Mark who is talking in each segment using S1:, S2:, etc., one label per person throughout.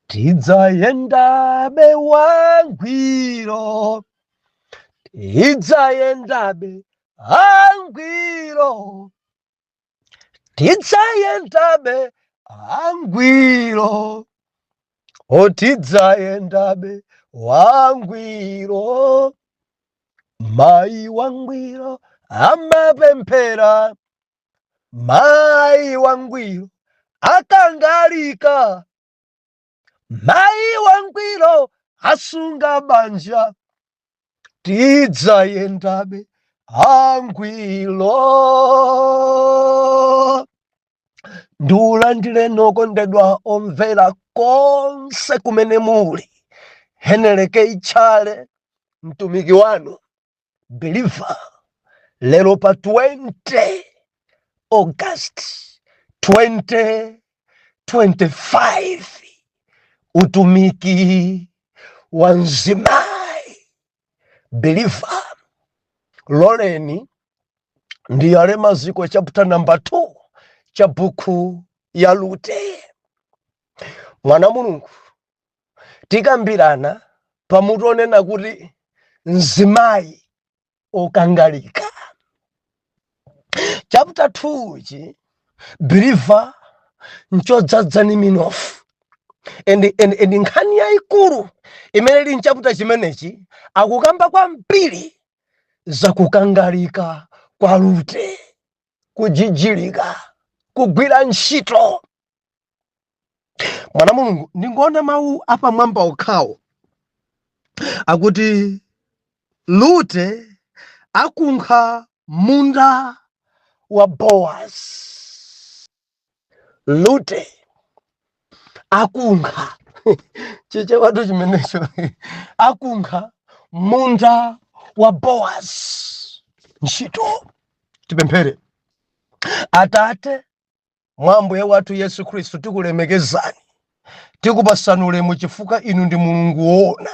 S1: Tidzayendabe wangwiro, tidzayendabe angwiro, tidzayendabe angwiro, o tidzayendabe wangwiro. Mayi wangwiro amapemphera, mayi wangwiro akangalika, mayi wangwiro asunga banja, tidzayendabe angwiro. Ndiulandire okondedwa omvera konse kumene muli. Heneleke Itchale, mtumiki wanu believer, lero pa 20 August 2025, utumiki wa mzimayi believer. Loleni ndiyale maziko chapter number 2 cha buku ya Rute. Mwana Mulungu, tikambirana pamutu onena kuti mzimayi okangalika. Chapter 2 chi, believer, nchodzadza ni minofu and nkhani yayikulu imene ili mchapter chimenechi akukamba kwambiri zakukangalika kwa Rute, kujijilika, kugwira ntchito. Mwana Mulungu, ndingoona mawu apamwamba okhawo akuti Rute akunkha munda wa Boaz. Rute akunkha, Chichewatu chimenecho, akunkha munda wa Boaz. Ntchito. Tipemphere. Atate mwa Ambuye wathu Yesu Khristu, tikulemekezani, tikupasani ulemu chifukwa inu ndi Mulungu woona,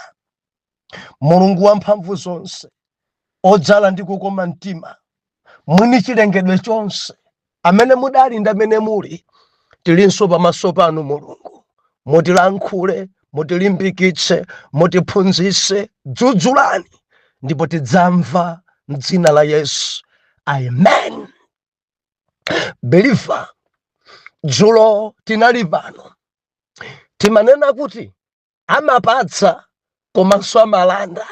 S1: Mulungu wamphamvu zonse, odzala ndi kukoma mtima, mwini chilengedwe chonse, amene mudali ndi amene muli. Tilinso pamaso panu Mulungu, mutilankhule, mutilimbikitse, mutiphunzitse, dzudzulani ndipo tidzamva, mdzina la Yesu, amen. Believer, dzulo tinali pano, timanena kuti amapatsa komanso amalanda.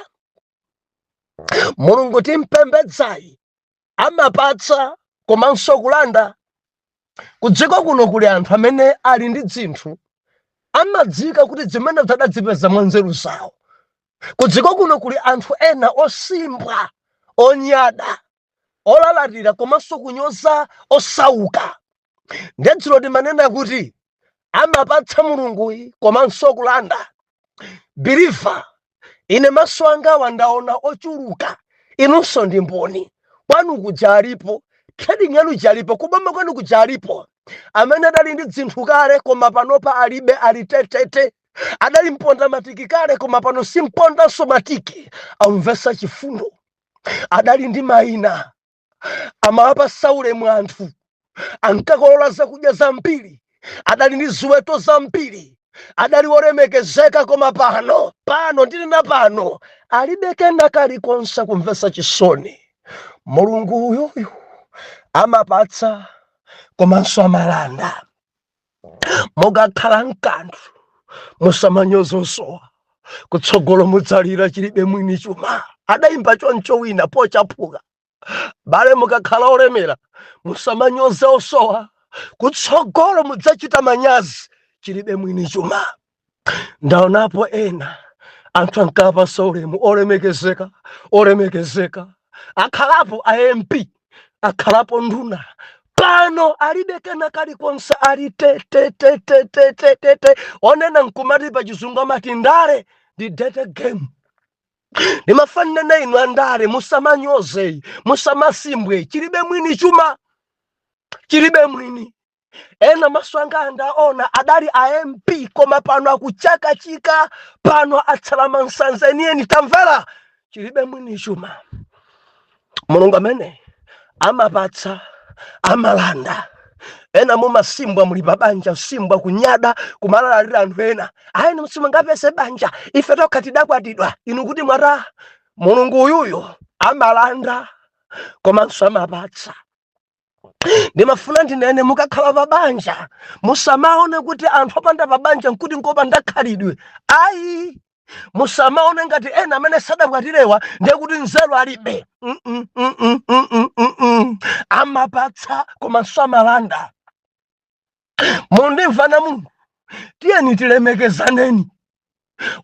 S1: Mulungu timpembedzayi amapatsa komanso kulanda. Kudziko kuno kuli anthu amene ali ndi dzinthu, amadzika kuti zimene zadadzipeza mwa nzeru zawo. Kudziko kuno kuli anthu ena osimbwa, onyada, olalatira komanso kunyoza osauka. Ndiye dzulo timanena kuti amapatsa Mulunguyi komanso kulanda. Believer, ine maso angawa ndaona ochuluka, inunso ndi mboni. Kwanu kuja alipo, trading yanu jalipo, kuboma kwanu kuja alipo amene adali ndi dzinthu kale koma panopa alibe, ali tetete. Adali mponda matiki kale koma pano simpondanso matiki, amvesa chifundo. Adali ndi mayina, amawapasa ulemu anthu, ankakolola zakudya zambiri, adali ndi ziweto zambiri, adali olemekezeka, koma pano, pano ndinena pano, alibe kena kalikonse. Kumvesa chisoni. Mulungu uyuyu amapatsa komanso amalanda. Mukakhala mkanthu, musamanyoza osowa, kutsogolo mudzalira chilibe mwini chuma. Adayimba choncho wina pochaphuka. Bale, mukakhala olemera, musamanyoze osowa, kutsogolo mudzachita manyazi chilibe mwini chuma. Ndaonapo ena anthu ankapasa ulemu, olemekezeka, olemekezeka, akhalapo a MP, akhalapo nduna, pano alibe kena kalikonse, ali te te te te te te te te. Onena nkumati pa Chizungu amati ndale ndi dirty game. Ndimafanana inu andale, musamanyoze, musamasimbwe, chilibe mwini chuma, chilibe mwini. Ena maso anga ndaona adali a MP koma pano akuchakachika, pano atsala mansanza enieni. Tamvera, chilibe mwini chuma. Mulungu amene amapatsa amalanda. Ena mumasimbwa muli pabanja, simbwa kunyada kumalalira anthu ena, ayi, simungapeze banja, ife tokha tidakwatidwa. Inu kuti mwata? Mulungu uyuyo amalanda komanso amapatsa. Ndimafuna ndinene, mukakhala pabanja musamaone kuti anthu opanda pabanja nkuti nkopanda khalidwe, ayi. Musamaone ngati ena amene sadakwatirewa ndiye kuti nzeru alibe. Amapatsa komanso amalanda. Mundimvana Mulungu? Tiyeni tilemekezaneni.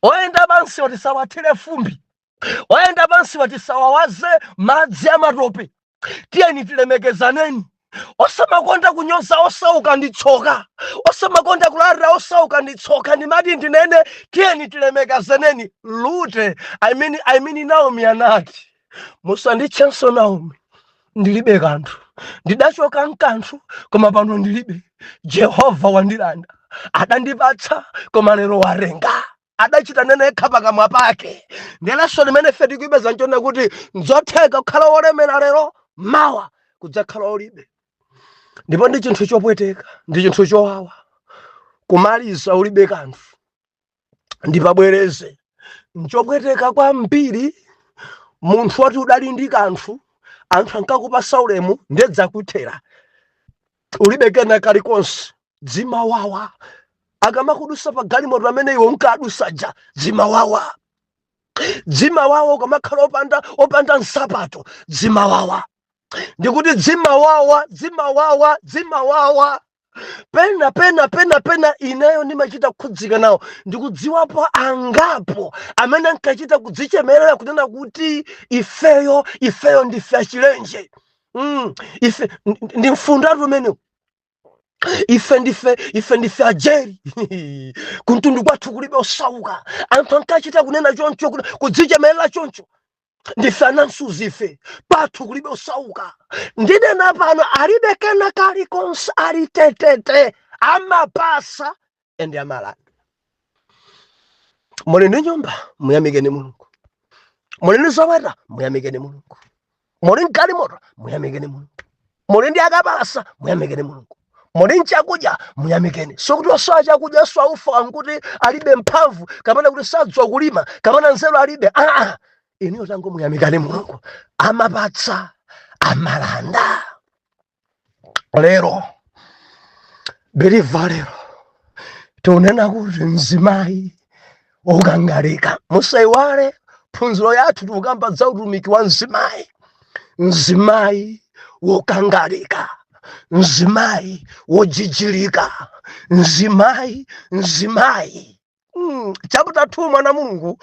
S1: Oyenda pansi tisawathire fumbi, oyenda pansi tisawawaze madzi amatope. Tiyeni tilemekezaneni. Osamakonda kunyoza osauka ndi tsoka, osamakonda kulalira osauka ndi tsoka. Ndimati ndinene, tiyeni tilemekezaneni. Rute, I mean Naomi anati, "Musanditchenso Naomi, ndilibe kanthu. Ndidachoka nkanthu, koma pano ndilibe. Jehova wandilanda. Adandipatsa, koma lero warenga." Adachita nene yekha pakamwa pake. Ndiyelanso limene ife tikuipeza nchona kuti nzotheka kukhala wolemera lero, mawa kudzakhala ulibe. Ndipo ndi chinthu chopweteka, ndi chinthu chowawa kumaliza ulibe kanthu. Ndipabwereze, nchopweteka kwambiri munthu woti udali ndi kanthu, anthu ankakupasa ulemu, ndedzakuthera ulibe kena kalikonse. Dzimawawa akamakudusa pa galimoto amene iwe unkadusaja. Dzimawawa, dzimawawa ukamakhala opanda nsapato. Dzimawawa, ndikuti dzimawawa, dzimawawa, dzimawawa. Pena pena pena pena ineyo ndimachita kukhudzika nawo. Ndikudziwapo angapo amene ankachita kudzichemerera kunena kuti ifeyo ndife achilenje, ife ndi mfundatu umenewu, ife ndife ajeri, kumtundu kwathu kulibe osauka. Anthu ankachita kunena choncho, kudzichemerera choncho, ndife anansuzi, ife pathu kulibe osauka. Ndinena pano alibe kena kalikonse, ali tetete. Amapasa ende amalanda. Muli ndi nyumba, muyamikeni Mulungu. Muli ndi zoweta, muyamikeni Mulungu. Muli mgalimoto, muyamikeni Mulungu. Muli ndi akapalasa, muyamikeni Mulungu. Muli nchakudya, muyamikeni. Sokuti osowa chakudya swaufa nkuti alibe mphamvu, kapena kuti sadziwa kulima, kapena nzeru alibe. Aa, inuyo tango muyamikani Mulungu. Amapatsa, amalanda. Lero believer, lero tikunena kuti mzimayi wokangalika. Musaiwale phunziro yathu, tikukamba za utumiki wa mzimayi. Mzimayi wokangalika, mzimayi wojijilika, mzimayi, mzimayi. Chapter 2, mwana Mulungu,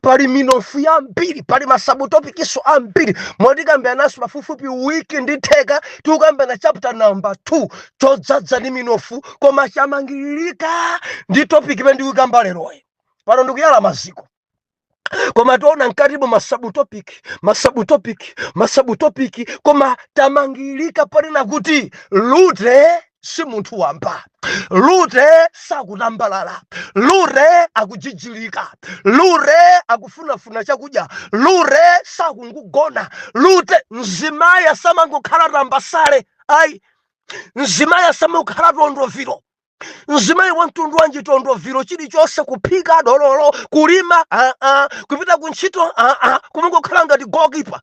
S1: pali minofu yambiri, pali ma subtopics ambiri motikambiranaso pafupifupi wiki ndi theka. Tikukambirana chapter number 2 chodzadza ndi minofu, koma chamangilirika ndi topic imene ndikukamba leroyi. Pano ndikuyala maziko, koma tiona mkatimo ma subtopic, ma subtopic, ma subtopic, koma tamangilika panena kuti Rute si munthu wamba. Rute sakutambalala, Rute akujijilika, Rute akufunafuna chakudya, Rute sakungugona. Rute mzimayi asamangokhala tambasale, ayi. Mzimayi asamangokhala tondoviro. Mzimayi wa mtundu wanji tondoviro? Chilichonse kuphika dololo, kulima aa, kupita kuntchito aa, kumangokhala ngati goalkeeper,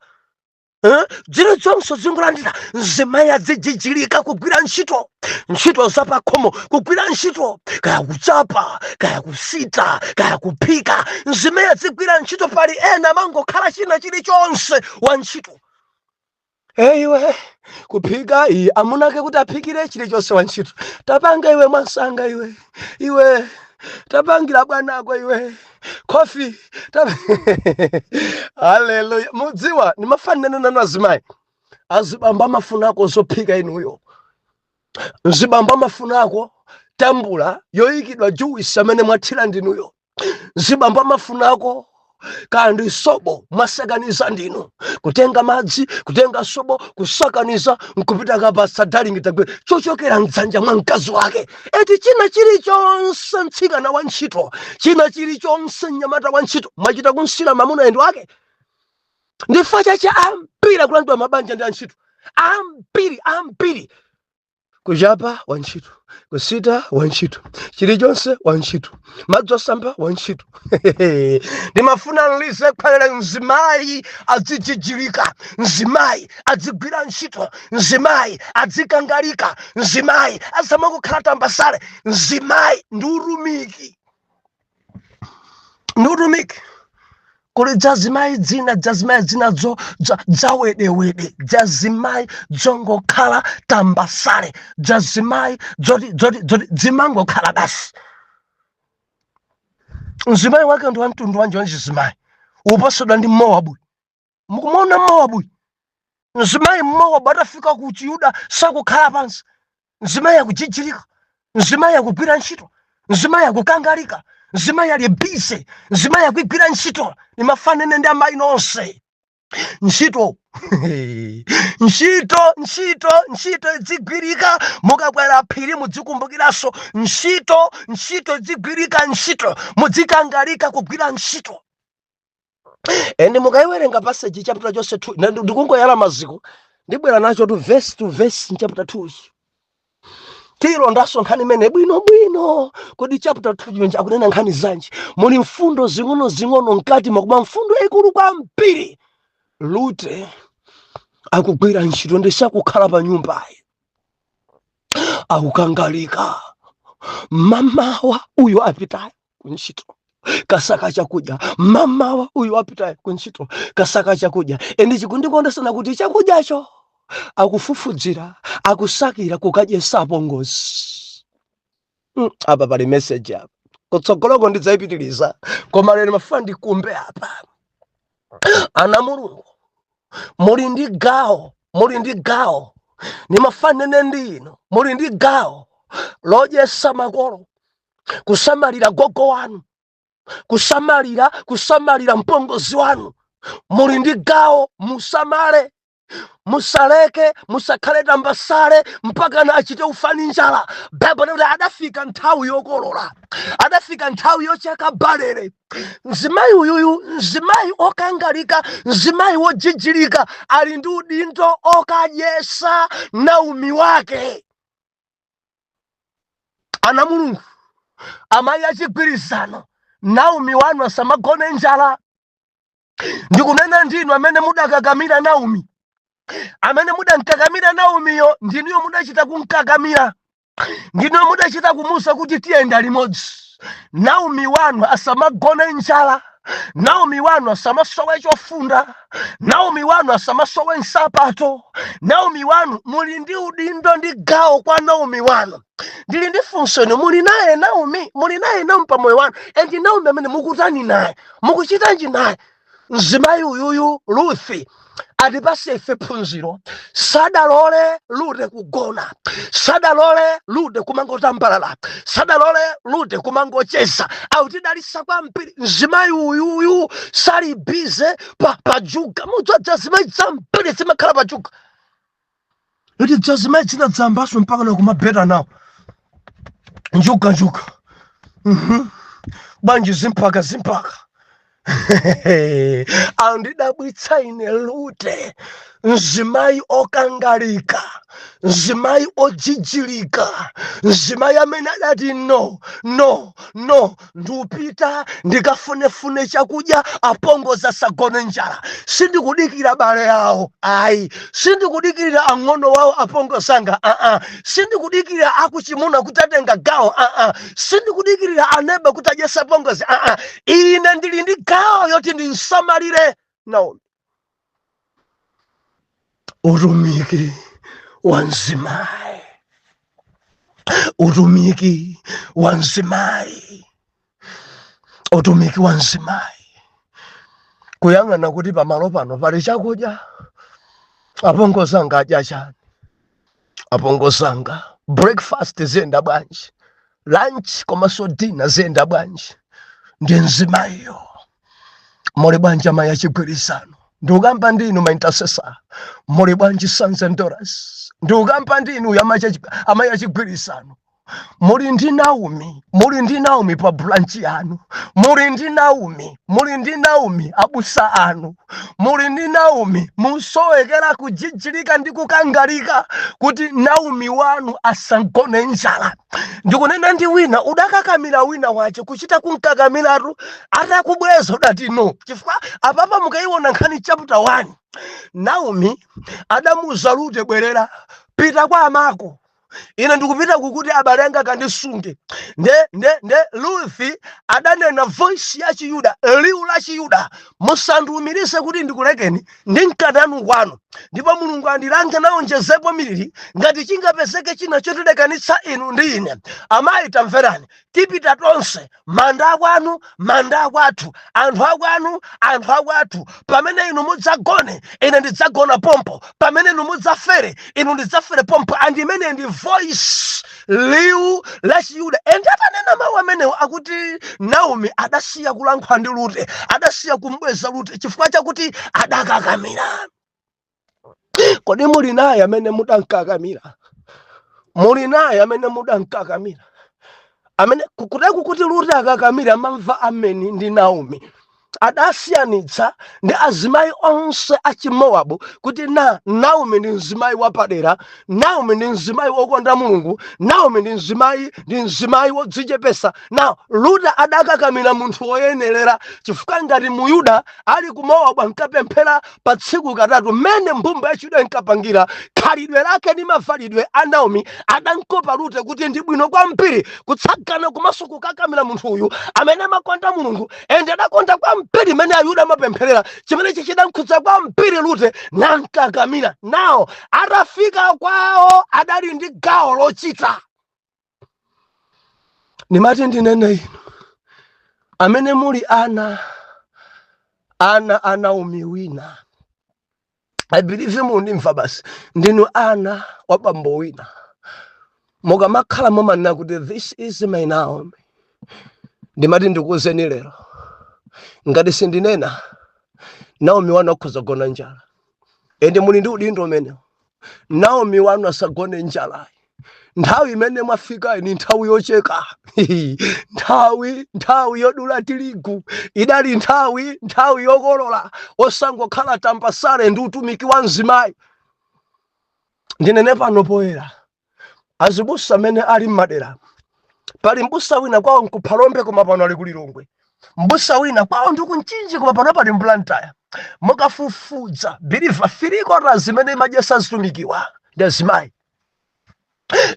S1: eh? Zilizonse zingolandira. Mzimayi adzijijilika kugwira ntchito, ntchito zapakhomo, kugwira ntchito, kaya kuchapa, kaya kusita, kaya kuphika, mzimayi adzigwira ntchito. Pali ena amangokhala china chilichonse wa ntchito. Iwe kuphika iyi, amunake kuti aphikire chilichonse wa ntchito. Tapanga iwe mwansanga, iwe, iwe tapangira bwanako iwe kofi. Haleluya! Mudziwa ndimafanana nanu azimayi, azibambo amafunako zophika inuyo. Mzibambo amafunako tambula yoyikidwa juice amene mwathira ndinuyo. Mzibambo amafunako kandi sobo mwasakaniza ndinu, kutenga madzi, kutenga sobo, kusakaniza, nkupita kapasa, "Darling, tagwe," chochokera mdzanja mwa mkazi wake. Eti china chilichonse mtsikana wa ntchito, china chilichonse mnyamata wa ntchito, mwachita kunsira mamuna endo ake. Ndifa chache ambiri akulandidwa mabanja ndi antchito ambiri, ambiri. Kuchapa wantchito, kusita wantchito, chilichonse wantchito, madzi osamba wantchito. Ndimafuna nlize khwelere, mzimayi adzijijilika, mzimayi adzigwira ntchito, mzimayi adzikangalika, mzimayi asamangokhala tambasale. Mzimayi ndi utumiki, ndi utumiki. Kuli dzazimayi dzina, dzazimayi dzina dzawedewede, dzazimayi dzongokhala tambasale, dzazimayi dzoti dzimangokhala basi. Mzimayi wake ndi wamtundu wanji wanjizimayi uposedwa ndi Mowabu? Mukumaona Mowabu, mzimayi Mowabu atafika ku Chiyuda sakukhala pansi. Mzimayi akujijilika, mzimayi akugwira ntchito, mzimayi akukangalika, mzimayi ali busy, mzimayi akugwira ntchito. Nimafanene ndi amayi nonse, ntchito, ntchito, ntchito, ntchito idzigwirika. Mukakwera phiri mudzikumbukiranso ntchito. Ntchito idzigwirika, ntchito mudzikangalika kugwira ntchito. Ende mukayiwerenga passage chapter chonse 2, ndikungoyala maziko, ndibwera nacho to verse to verse. Chapter 2 tilondanso nkhani imene bwinobwino. Kodi chapter 2 chimenji akunena nkhani zanji? Muli mfundo zing'ono-zing'ono mkati makuba, mfundo ikulu kwambiri. Rute akugwira ntchito, ndisakukhala pa nyumbayi, akukangalika. Mamawa uyo apitayo kuntchito kasaka chakudya, mamawa uyo apitayo kuntchito kasaka chakudya. Ende chikundikondesana kuti chakudyacho akufufudzira, akusakira kukadyesa apongozi. Apa pali message apa, kutsogoloko ndidzayipitiriza, koma lero mafuna ndikumbe apa. Ana Mulungu, muli ndi gawo, muli ndi gawo. Nimafanene ndi inu, muli ndi gawo lodyesa makolo, kusamalira gogo wanu, kusamalira mpongozi wanu. Muli ndi gawo, musamale, musaleke, musakhale tambasale mpaka na achite ufani njala. Baibulo kuti adafika nthawi yokolola, adafika nthawi yocheka balere. Mzimayi uyuyu, mzimayi okangalika, mzimayi wojijilika, ali ndi udindo okadyesa Naomi wake. Ana Mulungu, amayi achigwirizano, Naomi wanu asamagone njala. Ndikunena ndinu amene mudakakamira Naomi, amene mudankakamira Naomiyo, ndinuyo mudachita kunkakamira, ndinuyo mudachita kumusa kuti tiyenda limodzi. Naomi wanu asamagone njala, Naomi wanu asamasowe chofunda, Naomi wanu asamasowe nsapato. Naomi wanu, muli ndi udindo ndi gawo kwa Naomi wanu. Ndili ndi funso inu: muli naye Naomi? Muli naye Naomi pamoyo wanu? And Naomi amene mukutani naye? Mukuchitanji naye? Mzimayi uyuyu Ruthi atipase ife phunziro. Sadalole Rute kugona, sadalole Rute kumangotambalala, sadalole Rute kumangocheza. Autidalisa kwambiri. Mzimayi uyuyu sali busy pa juga. Mudzadza zimayi zambiri zimakhala pa juga, iti dzazimayi zina dzambaso mpaka nakumabeta nawo njuga njuga. Bwanji zimpaka zimpaka? Andidabwitsa ine Rute, mzimayi okangalika, mzimayi ojijilika, mzimayi amene adati, "No, no, no, ndupita ndikafunefune chakudya, apongozi asagone njala. Sindikudikira bale awo ayi, sindikudikirira ang'ono wawo apongozanga aa, sindikudikirira akuchimuna kuti atenga gawo aa, sindikudikirira aneba kuti adyesa apongozi aa, ine ndili ndi gawo yoti ndinsamalire Naomi." Utumiki wa mzimayi, utumiki wa mzimayi, utumiki wa mzimayi, kuyang'ana kuti pamalo pano pali chakudya, apongozanga adya chani, apongozanga breakfast ziyenda bwanji, lunch komanso dinner ziyenda bwanji? Ndi mzimayiyo. Muli bwanji amayi achigwirizano? Ndikukamba ndinu ma intercessor. Muli bwanji sons and daughters? Ndikukamba ndinu amayi achigwirizano. Muli ndi Naomi, muli ndi Naomi pa branch yanu, muli ndi Naomi, muli ndi Naomi abusa anu, muli ndi Naomi. Musowekera kujijilika ndi kukangalika kuti Naomi wanu asagone njala. Ndikunena ndi wina, udakakamira wina wache, kuchita kunkakamiratu, atakubweza udati no. Chifukwa apapa mukayiona nkhani chapter 1, Naomi adamuuza Rute, "Bwerera, pita kwa amako, ine ndikupita kukuti abale anga akandisunge." Nde Ruthi adanena voice ya Chiyuda, liwu la Chiyuda, "Musandiwumirise kuti ndikulekeni ndinkatanu kwanu, ndipo Mulungu andilange naonjezepo miliri ngati chingapezeke china chotilekanitsa inu ndi ine. Amayi, tamverani, tipita tonse, manda akwanu, manda akwathu, anthu akwanu, anthu akwathu. Pamene inu mudzagone, ine ndidzagona pompo. Pamene inu mudzafere, inu ndidzafere pompo." And imene ndi voice, liwu la Chiyuda. And atanena mawu amenewo, akuti Naomi adasiya kulankhula ndi Rute, adasiya kumbweza Rute chifukwa chakuti adakakamira. Kodi muli naye amene mudankakamira? Muli naye amene mudankakamira, amene kuteku kuti Rute akakamira amamva ameni? Ndi Naomi adasiyanitsa ndi azimayi onse a Chimowabu kuti na Naomi ndi mzimayi wapadera, Naomi ndi mzimayi wokonda Mulungu, Naomi ndi mzimayi wodzichepesa. Na Rute adakakamira munthu woyenerera, chifukwa ngati Muyuda ali ku Mowabu ankapemphera pa tsiku katatu, mmene mbumba yachiyuda inkapangira, khalidwe lake ndi mavalidwe a Naomi adankopa Rute kuti ndi bwino kwambiri kutsagana komanso kukakamira munthu uyu amene amakonda Mulungu. Ende adakonda kwambiri mmene Ayuda amapempherera, chimenechi chidankhudza kwambiri Rute nankakamira nawo. Atafika kwawo adali ndi gawo lochita. Ndimati ndinene inu amene muli ana a Naomi wina, I believe mundimva basi, ndinu ana wa bambo wina. Mukamakhala mumanena kuti, "This is my Naomi." Ndimati ndikuwuzeni lero, ngati sindinena, Naomi wanu akhoza kugona njala. Ende muli ndi udindo umenewo, Naomi wanu asagone njalayi. Nthawi imene mwafika ni nthawi yocheka, nthawi yodula tirigu. Idali nthawi yokolola, osangokhala tambasale. Ndi utumiki wa mzimayi. Ndinene pano poyera, azibusa amene ali mmadera, pali mbusa wina kwawo nkuphalombe koma pano ali kulilongwe, mbusa wina kwawo ndi kunchinji koma pano pali mBlantyre. Mukafufuza, believer, 3/4 zimene imadyesa zitumikiwa ndi azimayi.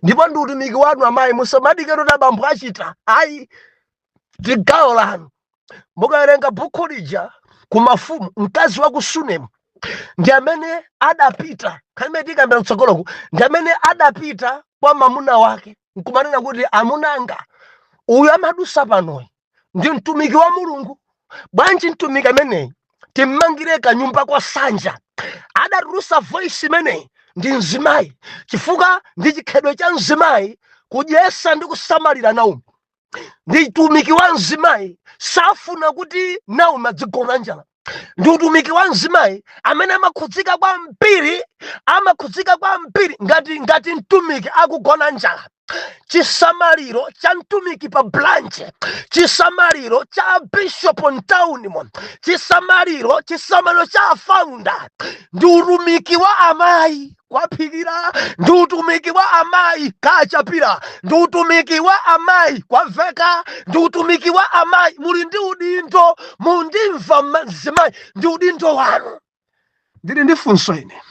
S1: Ndipo ndi utumiki wanu amayi, musamadike kuti abambo achita, ayi, ndi gawo lanu. Mukawerenga bhuku lija ku Mafumu, mkazi wa ku Sunemu ndi amene adapita, khalime tikambira mtsogoloku, ndi amene adapita kwa mamuna wake nkumanena kuti, "Amunanga, uyu amadusa panoyi ndi mtumiki wa Mulungu. Bwanji mtumiki ameneyi timmangire kanyumba kosanja?" Adatulusa voice imeneyi ndi mzimayi, chifukwa ndi chikhalidwe cha mzimayi kudyesa ndi kusamalira Naomi. Ndi utumiki wa mzimayi, safuna kuti Naomi adzigona njala. Ndi utumiki wa mzimayi amene amakhudzika kwambiri, amakhudzika kwambiri ngati mtumiki akugona njala. Chisamaliro cha mtumiki pa branch, chisamaliro cha bishop mtaunimo, chisamaliro cha founder, ndi utumiki wa amayi kwaphikira, ndi utumiki wa amayi kachapira, ndi utumiki wa amayi kwaveka, ndi utumiki wa amayi. Muli ndi udindo, mundimva mzimayi? Ndi udindo wanu. Ndili ndi funso ine.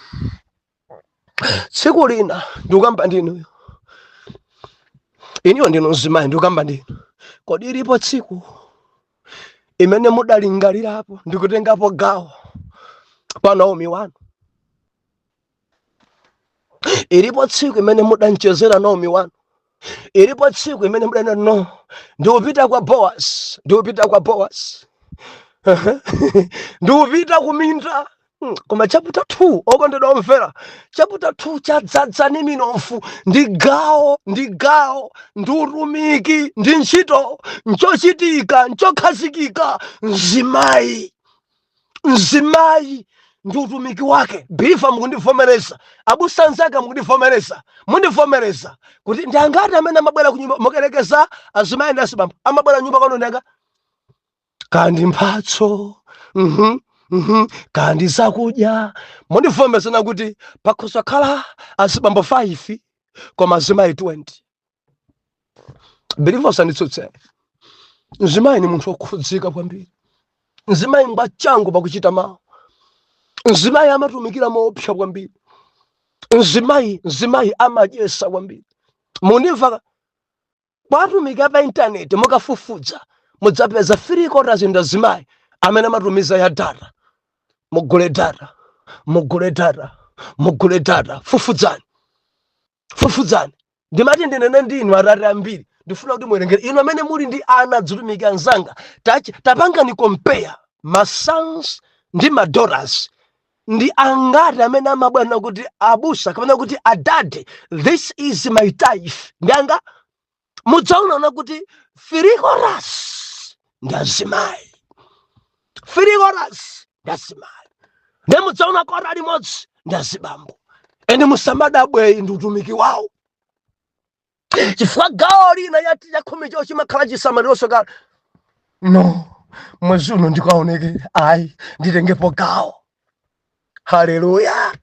S1: Tsiku lina ndikukamba ndinuyo, iniyo ndinu mzimayi, ndikukamba ndinu, kodi ilipo tsiku imene mudalingalirapo ndikutengapo gawo pa Naomi wanu? Ilipo tsiku imene mudanchezera Naomi wanu? Ilipo tsiku imene mudanena, "No, ndikupita kwa Boaz, ndikupita kwa Boaz, ndikupita kuminda"? Koma chapter 2, okondedwa omvera, chapter 2 chadzadza ni minofu. Ndi gawo, ndi gawo, ndi utumiki, ndi ntchito, nchochitika, nchokhazikika. Mzimayi, mzimayi Ndi utumiki wake. Believer, mukundivomereza? Abusa anzanga, mukundivomereza? Mundivomereza kuti ndi angati amene amabwera kunyumba mukerekeza azimayi ndi azibambo amabwera nyumba kwanu? Ndi angati? Kandi mphatso, kandi zakudya. Mundivomerezana kuti pakhoza khala azibambo 5 koma azimayi 20. Believer, usanditsutse. Mzimayi ni munthu wokhudzika kwambiri. Mzimayi ngwachangu pakuchita mawu. Mzimayi amatumikira moopsa kwambiri. Mzimayi amadyesa kwambiri. Mundimva? Kwatumika pa intaneti, mukafufudza mudzapeza 3/4 ndi azimayi amene amatumiza ya data. Mugule data, mugule data, mugule data. Fufudzani, fufudzani. Ndimati ndinene ndinu atate ambiri, ndifuna kuti muwerengere inu amene muli ndi ana adzitumiki anzanga. Tapangani compare ma sons ndi ma daughters. Ndi angati amene amabwana kuti abusa kapena kuti adade, this is my tithe? Ndi anga? Mudzaonaona kuti 3/4 ndi azimayi, 3/4 ndi azimayi, ndi mudzaona kota limodzi ndi azibambo. Ende musamadabweyi, ndi utumiki wawo, chifukwa gawo lina ya chakhumi chawo chimakhala chisamalironso kale. No mwezi uno ndikaoneke, ayi, nditengepo gawo. Haleluya!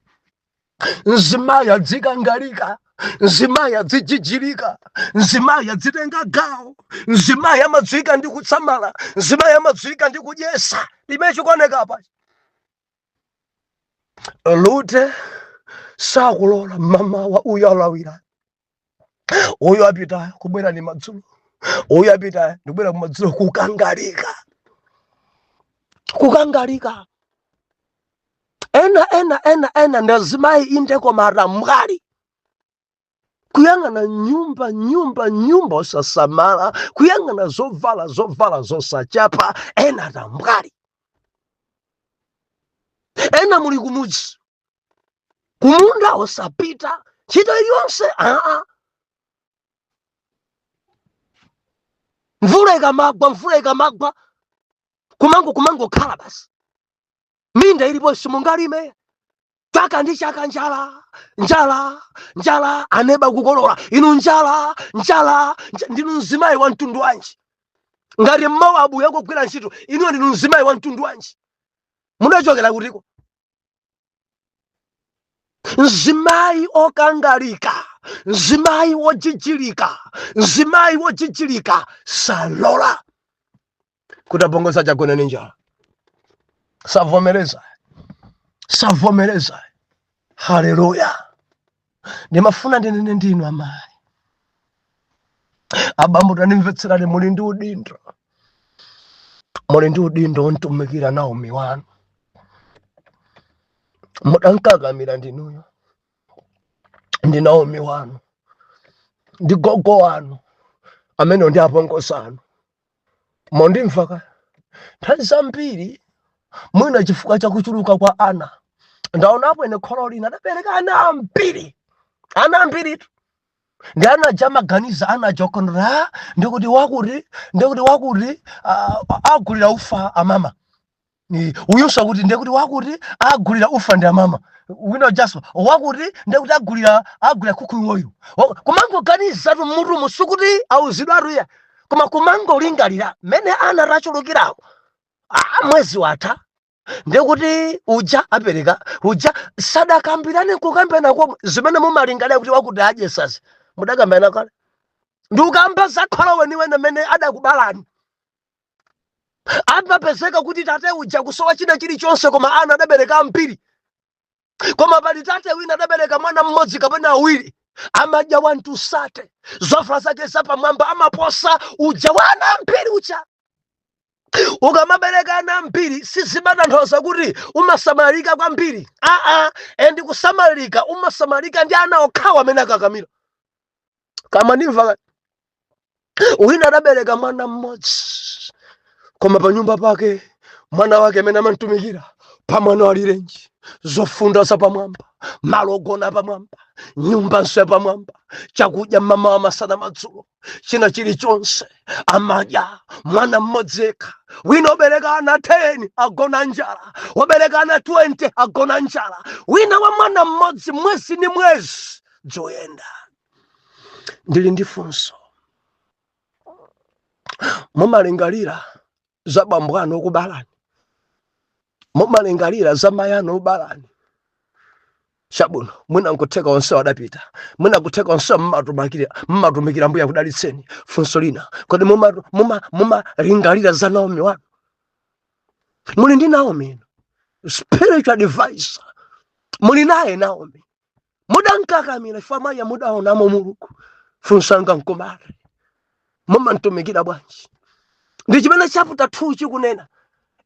S1: Mzimayi adzikangalika, mzimayi adzijijirika, mzimayi adzitenga gawo, mzimayi amadziwika ndi kutsamala, mzimayi amadziwika ndi kudyesa. Limene chikuoneka apa, Rute sakulola. Mamawa uyo alawira, uyo apita kubwera ni madzulo, uyo apita ndikubwera kumadzulo. Kukangalika, kukangalika. Ena ena ena ena ndi azimayi inde, koma atambwali kuyang'ana nyumba, nyumba, nyumba osasamala, kuyang'ana zovala, zovala zosachapa. Ena atambwali. Ena muli kumudzi, kumunda osapita, ntchito iliyonse aa. Mvula ikamagwa, mvula ikamagwa, kumangokhala basi. Minda ilipo, simungalime. Chaka ndi chaka njala, njala, njala. Aneba kukolola, inu njala, njala. Ndinu mzimayi wa mtundu wanji? Ngati Mmowabu yakugwira ntchito, inuyo ndinu mzimayi wa mtundu wanji? Mudachokera kutiko? Mzimayi okangalika, mzimayi wojijilika, mzimayi wojijilika salola kuti apongozi achagone ndi njala. Savomereza, savomereza. Haleluya! Ndimafuna ndinene ndinu amayi, abambo, tandimvetserani. Muli ndi udindo, muli ndi udindo womtumikira Naomi wanu. Mudankakamira ndinuyo, ndi Naomi wanu, ndi gogo wanu amene ndi apongozi anu. Mondimva ka? Nthawi zambiri mwina chifukwa chakuchuluka kwa ana, ndaonapo ine kholo lina adapereka ana ambiri, ana ambiritu, ndi ana aja amaganiza, ana aja okondera, ndikuti wakuti, ndikuti wakuti agulira ufa amama. Uyunso kuti ndekuti wakuti agulira ufa ndi amama. Wina ujaso wakuti ndekuti agulira khuku iwoyo. Kumangoganizatu mmutumu, sikuti auzidwatu iya, koma kumangolingalira mmene ana atachulukirawo. Mwezi watha, ndekuti uja apereka uja. Sadakambirane kukambirana komwe. Zimene mumalingalira kuti wakuti adye sasi, mudakambirana kale? Ndi ukamba zakholo weniweni amene adakubalani. Amapezeka kuti tate uja kusowa china chilichonse, koma ana adabereka ambiri. Koma pali tate wina adabereka mwana mmodzi kapena awiri, amadya wantusate, zovala zake zapamwamba, amaposa uja wa ana ambiri uja. Ukamabereka ana ambiri sizimatanthauza kuti umasamalika kwambiri, aa. And kusamalika, umasamalika ndi ana okhawo amene akakamira. Kama ndimva, wina adabereka mwana mmodzi, koma pa nyumba pake mwana wake amene amantumikira pa mwana walirenji, zofunda zapamwamba, Malo ogona pamwamba, nyumbanso yapamwamba, chakudya mmamawa, masana, madzulo, china chilichonse amadya. Mwana mmodzi yekha. Wina obereka ana 10 agona njala, wobereka ana 20 agona njala. Wina wa mwana mmodzi, mwezi ni mwezi dzoyenda. Ndili ndi funso: mumalingalira za bambo anu okubalani? Mumalingalira za mayi anu obalani? Chabwino, mwina nkutheka onse adapita, mwina nkutheka onse mmatumikira. Mbuya kudalitseni. Funso lina: kodi mumalingalira za Naomi wanu? Muli ndi Naomi inu, spiritual advisor. Muli naye Naomi, mudankakamira ife amayi, mudaonamo Mulungu. Funso anga nkumati, mumantumikira bwanji? Ndi chimene chapter 2 chikunena.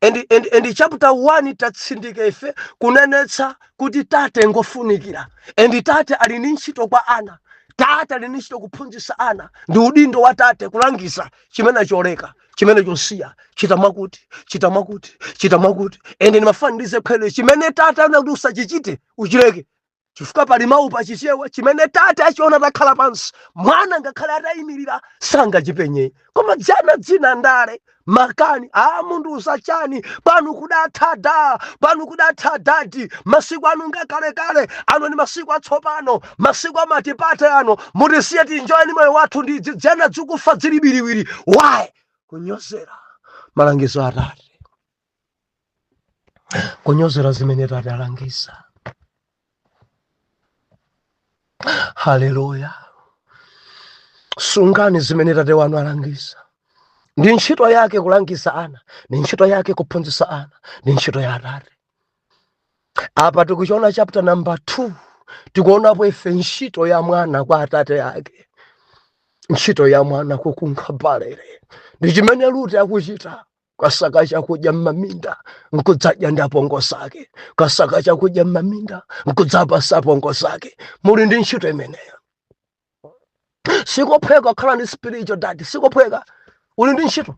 S1: And chapter 1 tatsindika ife kunenetsa kuti tate ngofunikira, and tate ali ndi ntchito kwa ana. Tate ali ndi ntchito kuphunzitsa ana. Ndi udindo wa tate kulangiza chimene choleka, chimene chosiya, chita mwakuti, chita mwakuti, chita mwakuti. And ndimafanirize khwele chimene tate ana kuti usachichite, uchileke, chifukwa pali mawu pachichewa: chimene tate achiona takhala pansi, mwana ngakhale atayimirira sangachipenye. Koma dzana dzina ndale makani a munthu usachani pano kudatha da, pano kudatha dadi. Masiku anu ngakalekale, ano ni masiku atsopano, masiku amatipate ano. Mutisiye tinjoyeni moyo wathu. Ndi dzana dzikufa dzili biriwiri. Why? Kunyozera malangizo atate, kunyozera zimene tate alangiza. Haleluya! Sungani zimene tate wanu alangiza. Ndi ntchito yake kulangiza ana, ndi ntchito yake kuphunzitsa ana, ndi ntchito ya atate. Apa tikuchiona chapter number 2, tikuonapo ife ntchito ya mwana kwa atate ake. Ntchito ya mwana kukunkha balere ndi chimene Rute akuchita: kasaka chakudya m'maminda nkudzadya ndi apongozi ake, kasaka chakudya m'maminda nkudzapasa apongozi ake. Muli ndi ntchito imeneyo. Sikophweka kukhala ndi spiritual dad, sikophweka. Uli ndi ntchito.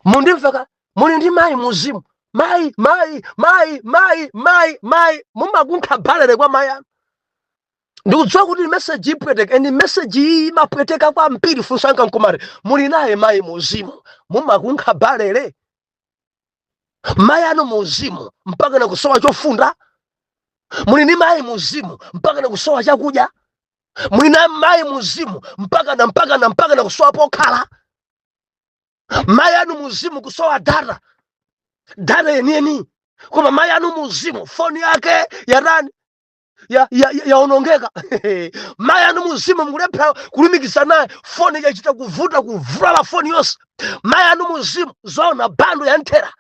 S1: Mundimveka? Muli ndi mayi muzimu? Mayi, mayi, mayi, mayi, mayi, mayi, mumakunkha balere kwa mayi anu? Ndikudziwa kuti message ipweteka, and message iyi imapweteka kwambiri. Funso anga nkumati, muli naye mayi muzimu? Mumakunkha balere mayi anu muzimu mpaka na kusowa chofunda? Muli ndi mayi muzimu mpaka na kusowa chakudya? Muli na mayi muzimu mpaka na kusowa pokhala? Mayi anu muzimu kusowa data, data yeniyeni, koma mayi anu muzimu foni yake yatani? Yaonongeka. Mayi anu muzimu mukulephera kulumikiza naye, foni yachita kuvuta, kuvulala foni yonse. Mayi anu muzimu zoona bundle yanthera.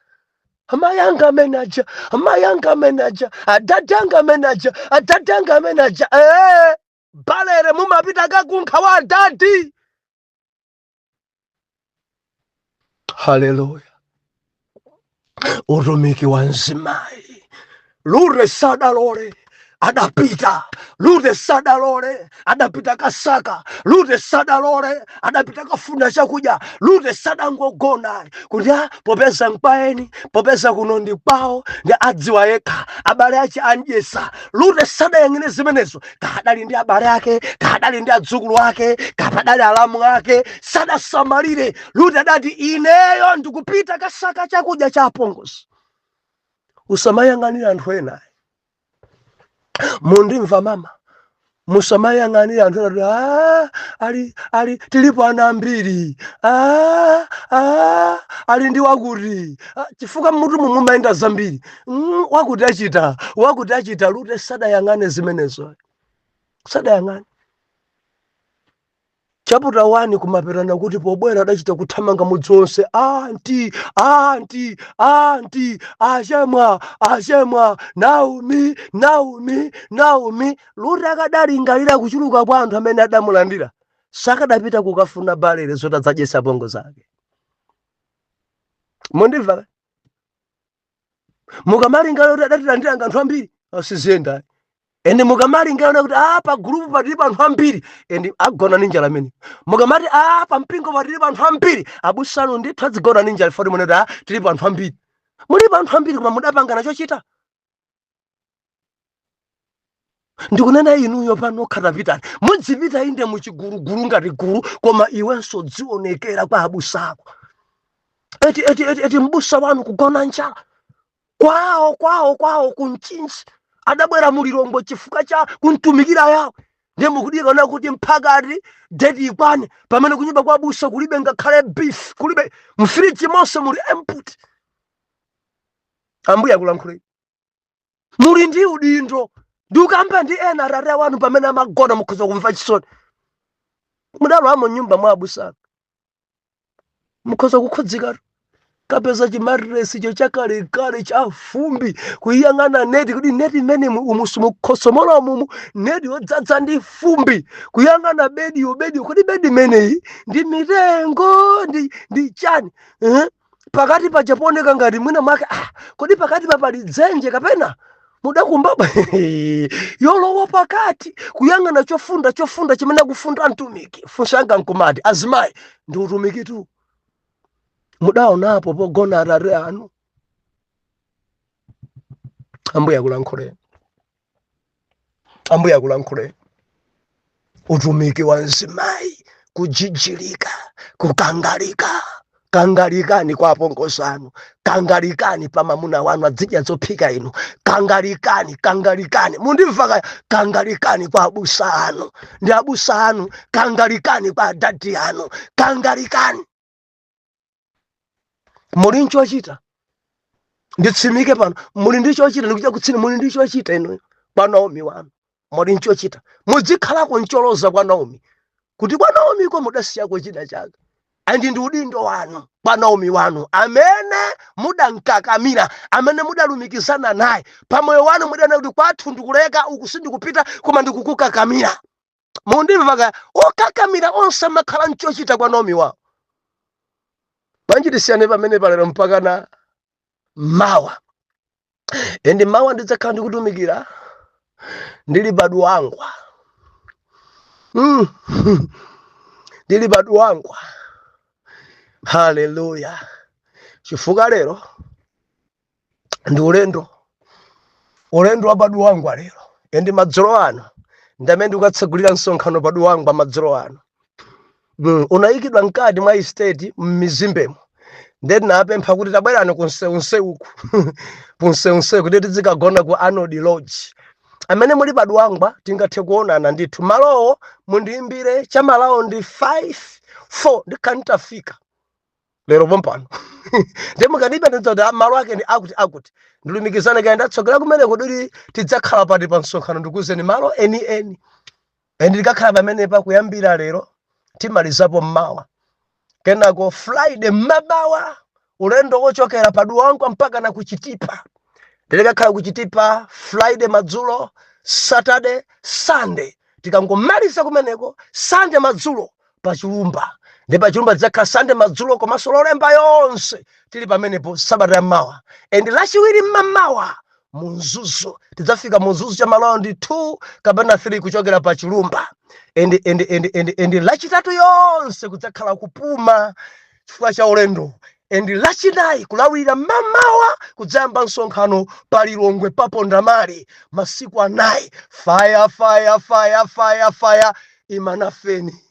S1: Amayi anga amene aja, amayi anga amene aja, adadi anga amene aja, adadi anga amene aja. Balere mumapita kakunkha wa adadi. Haleluya! Utumiki wa mzimayi. Rute sadalole, adapita. Rute sadalole, adapita kasaka. Rute sadalole, adapita kafuna chakudya. Rute sadangogona kuti, "Ah, popeza nkwaeni, popeza kuno ndi kwawo, ndi adziwa yekha, abale ache andyesa." Rute sadayang'ane zimenezo. Kadali ndi abale ake, kadali ndi adzukulu ake, kapadali alamu ake, sadasamalire. Rute adati, "Ineyo ndikupita kasaka chakudya cha apongozi." Usamayang'anira anthu ena. Mundimva, mama? Musamayang'anira anthu ena kuti, "Ah, ali tilipo ana ambiri, ah, ah, ali ndi wakuti." Ah, chifukwa mmutu mumayenda zambiri. Wakuti achita, wakuti achita. Rute sadayang'ane zimenezo, sadayang'ane. Chapter 1 kumaperana kuti pobwera adachita kuthamanga mudzi wonse: "Anti, anti, anti, achemwa, achemwa, Naomi, Naomi, Naomi." Rute akadalingalira kuchuluka kwa anthu amene adamulandira, sakadapita kukafuna balere zoti adzadyesa apongozi ake. Mundimva? Mukamalingalira kuti adatilandira anthu ambiri, asiziyenda. And mukamalingalira kuti, "Ah, pa group patilipo anthu ambiri," and agona ndi njala amene. Mukamati, "Ah, pa mpingo patilipo anthu ambiri," abusanu ndithu adzigona ndi njala. Foti munati, "Ah, tilipo anthu ambiri." Mulipo anthu ambiri, koma mudapangana chochita. Ndikunena inuyo panokha, tapitani, mudzipita inde muchigulugulu ngati gulu, koma iwenso dzionekera kwa abusako. Eti eti eti eti, mbusa wanu kugona njala kwawo kwawo kwawo kumchinji, adabwera mulilongwe chifukwa cha kuntumikira yawo, ndiye mukudikana kuti mphakati date ikwane, pamene kunyumba kwa busa kulibe ngakhale beef, kulibe, mfiriji monse muli empty. Ambuye akulankhuleni, muli ndi udindo. Ndikukamba ndi ena, atate wanu pamene amagona, mukhoza kumva chisoni, mudalowamo nyumba mwa abusanu, mukhoza kukhudzikatu, kapeza chimatiresi cho chakalekale cha fumbi, kuyang'ana neti kuti neti imene umu simukhosomola mumu, neti yodzadza ndi fumbi, kuyang'ana bediyo, bediyo kuti bedi imeneyi ndi mitengo ndi chani, eh? Pakati paja pooneka ngati mwina mwake, ah, kodi pakati pa pali dzenje kapena mudakumbaba yolowa pakati, kuyang'ana chofunda, chofunda chimene akufunda mtumiki. Funso yanga nkumati, azimayi, ndi utumiki tu, mudaonapo pogona atate anu? Ambuye akulankhuleni, Ambuye akulankhuleni. Utumiki wa mzimayi kujijilika, kukangalika. Kangalikani kwa apongozi anu, kangalikani pa mamuna wanu, adzidya zophika inu. Kangalikani, kangalikani, mundimva kaya? Kangalikani kwa abusa anu ndi abusa anu, kangalikani kwa adadi anu, kangalikani. Muli nchochita, nditsimike pano, muli ndi chochita. Ndikucha kutsini, muli ndi chochita inuyo kwa Naomi wanu, muli nchochita. Muzikhalako ncholoza kwa Naomi, kuti kwa Naomi ko mudasiyako china chake, and ndi udindo wanu kwa Naomi wanu amene mudankakamira, amene mudalumikizana naye pamoyo wanu, mudana kuti kwathu ndikuleka uku, sindikupita, koma ndikukukakamira. Mundimva kaya? Okakamira onse amakhala nchochita kwa Naomi wawo. Bwanji tisiyane pamene palero mpaka na mawa? And mawa ndidzakhala ndikutumikira ndili paduwangwa. Ndili paduwangwa, haleluya, chifukwa lero ndi ulendo, ulendo wa paduwangwa lero. And madzulo ano ndamene ndikukatsegulira msonkhano paduwangwa madzulo ano. Unayikidwa mkati mwa estate m'mizimbemo, ndeti napempha kuti tabwerani kunseunse uku, kunseunse, kuti tizikagona ku Arnold Lodge. Amene muli paduwangwa tingathe kuonana ndithu. Malowo mundiyimbire chamalawo ndi 5 4, ndikhala nditafika lero pompano. Ndi mukadipa ndidza kuti malo ake ndi akuti akuti, ndilumikizane kaya ndatsogolera kumene kuduli, tidzakhala pati pa msonkhano, ndikuzeni malo eni eni. And ndikakhala pamenepa kuyambira lero, timalizapo mmawa, kenako Friday mmamawa ulendo wochokera paduwangwa mpaka na kuchitipa. Ndikakhala kuchitipa Friday madzulo, Saturday, Sunday. Tikangomaliza kumeneko Sunday madzulo, pachilumba, ndi pachilumba tidzakhala Sunday madzulo komanso Lolemba yonse tili pamenepo, sabata yammawa. And Lachiwiri mmamawa munzuzu, tidzafika munzuzu chamalowa ndi 2 kapena 3 kuchokera pa chilumba. And Lachitatu yonse kudzakhala kupuma chifukwa cha ulendo. And Lachinayi kulawira mamawa kudzayamba msonkhano pa Lilongwe papondamali, masiku 4. Fire, fire, fire, fire, fire! Imanafeni,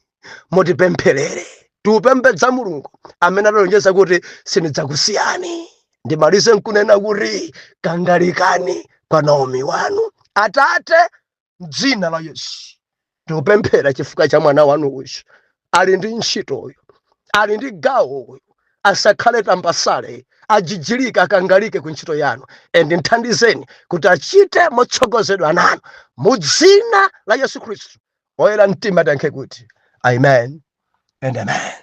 S1: mutipempherere, tiupembedza Mulungu amene adalonjeza kuti sindidzakusiyani. Ndimalize nkunena kuti kangalikani kwa Naomi wanu. Atate, mdzina la Yesu ndikupemphera chifukwa cha mwana wanu uyu, ali ndi ntchitoyo, ali ndi gawo uyu, asakhale tambasale, ajijilike, akangalike ku ntchito yanu. And nthandizeni kuti achite motsogozedwa nanu, mu dzina la Yesu Khristu. Oyera mtima tankhe kuti amen and amen.